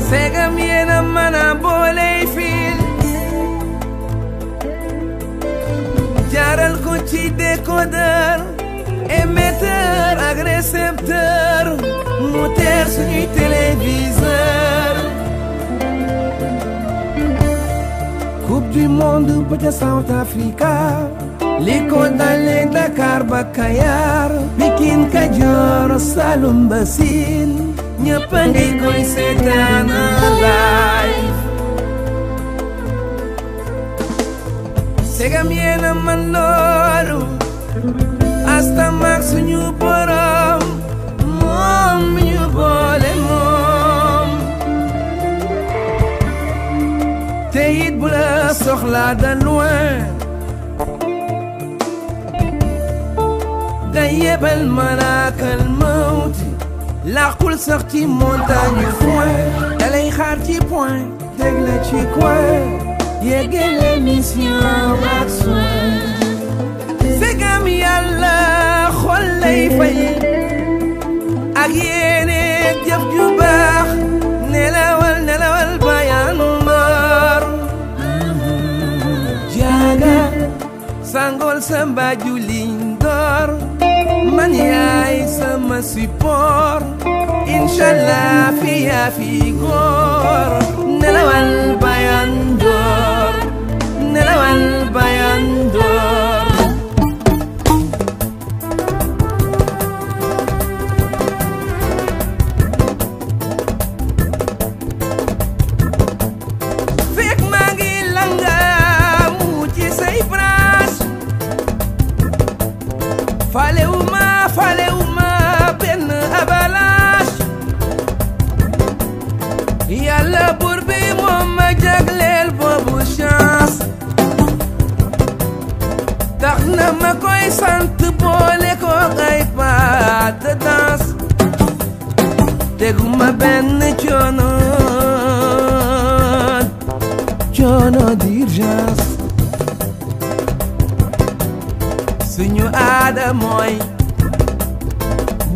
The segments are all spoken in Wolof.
Segam yena mana boleh fil jaral ko ci décodeur émetteur ak récepteur mu teer suñuy téléviseur coupe du monde ba ca South Africa li ko dalee Dakar ba Kayar Pikine Kajoor Saloum ba Siin ñëpp a ngi koy seetaan live segam yéena man loolu asta maak suñu borom moom ñu boole moom te it bu la soxlaa de loin da yebal malaakal mawti laqul sax ci montagne foin dalay xaar ci point teg la ci coin yeggal émission ak soin segam yàlla xol lay fay ak yéene jëf ju baax nelawal nelawal bayan mor jaaga sangol sa mbaaju liñ door man yaay sama support inshallah fi góor nelawal bayan door nelawal bayan door fekk maa ngi langaamu ci say branche falewuma benn avalanche yàlla buur bi moom ma jagleel boobu chance tax na ma koy sant boole ko ay pas de danse teguma benn coono d'urgence suñu aada mooy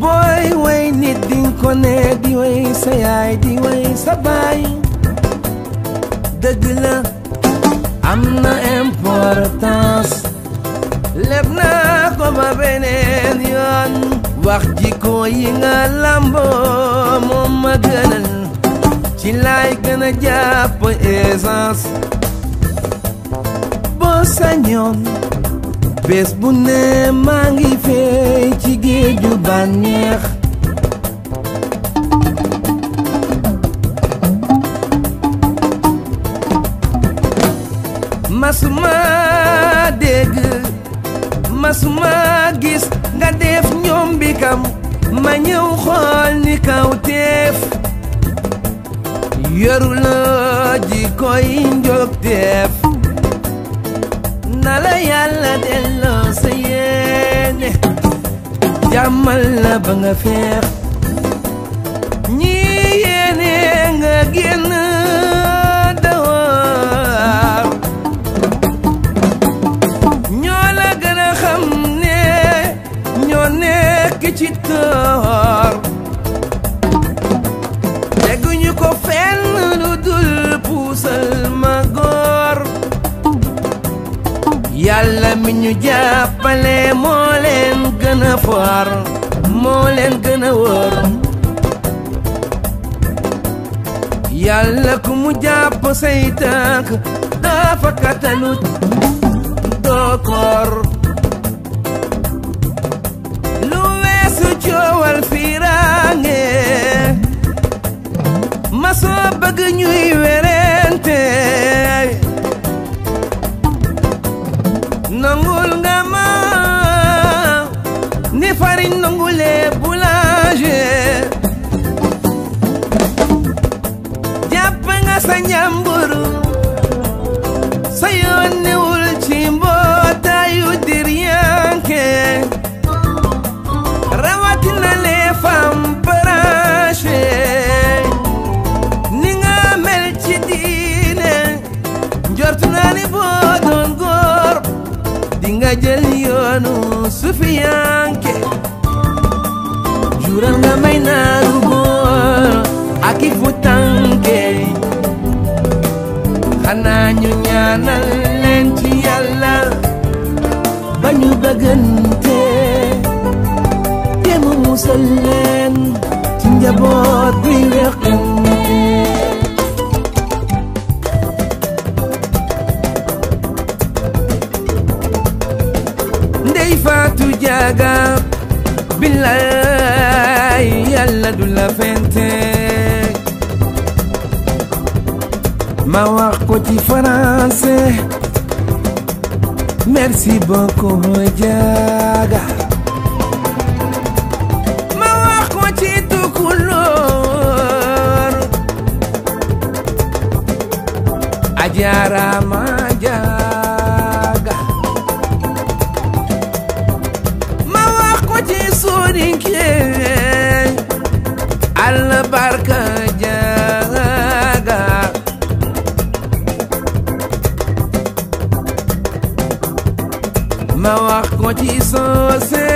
booy way nit dinga ko ne di way sa yaay di way sa baay dëgg la am na importance leb naa ko ba beneen yoon wax jikko yi nga lamboo moom ma gënal ci laay gën a jàpp essence boo sañoon bés bu ne maa ngi fey ci géeju bànneex masuma dégg masuma gis nga def ñoom bi kam ma ñëw xool ni kaw teef yoru la ji koy njog teef na la yàlla delloo sa yéene jàmmal la ba nga feex ñi yéene nga génn dawar ñoo la gën a xam ne ñoo nekk ci toor teguñu ko fenn lu dul puusal sama góor yàlla mi ñu jàppale moo leen gën a foor moo leen gën a wóor yàlla ku mu jàpp say tànk dafa katalut doo koor lu weesu coowal fiiraange ma soo bëgg ñuy werente nangul nga ma ni farine nangulee boulanger jàpp nga sa njàmburu sa yoon newul ci mbootaayu diryanke rawatina les femmes branchées ni nga mel ci diine njortu naa ni boo doon góor di nga jël yoonu sufiyanke jural nga may naaru góor ak i futanke xanaa ñu ñaanal leen ci yàlla ba ñu bëggante te mu musal leen ci njaboot buy weqante ndey Faatu Jaaga billaay yàlla du la fente ma wax ko ci français merci beaucoup Jaaga ma wax ko ci tukulóor ajaaraama Jaaga ma wax ko ci soninke Alla barka Jaaga ma wax ko ci soose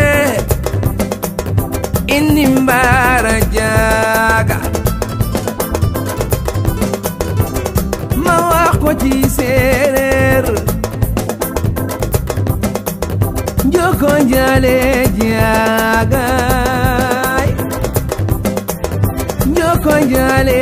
indi mbaara Jaaga ma wax ko ci séeréer njoko njale Jaaga njoko njale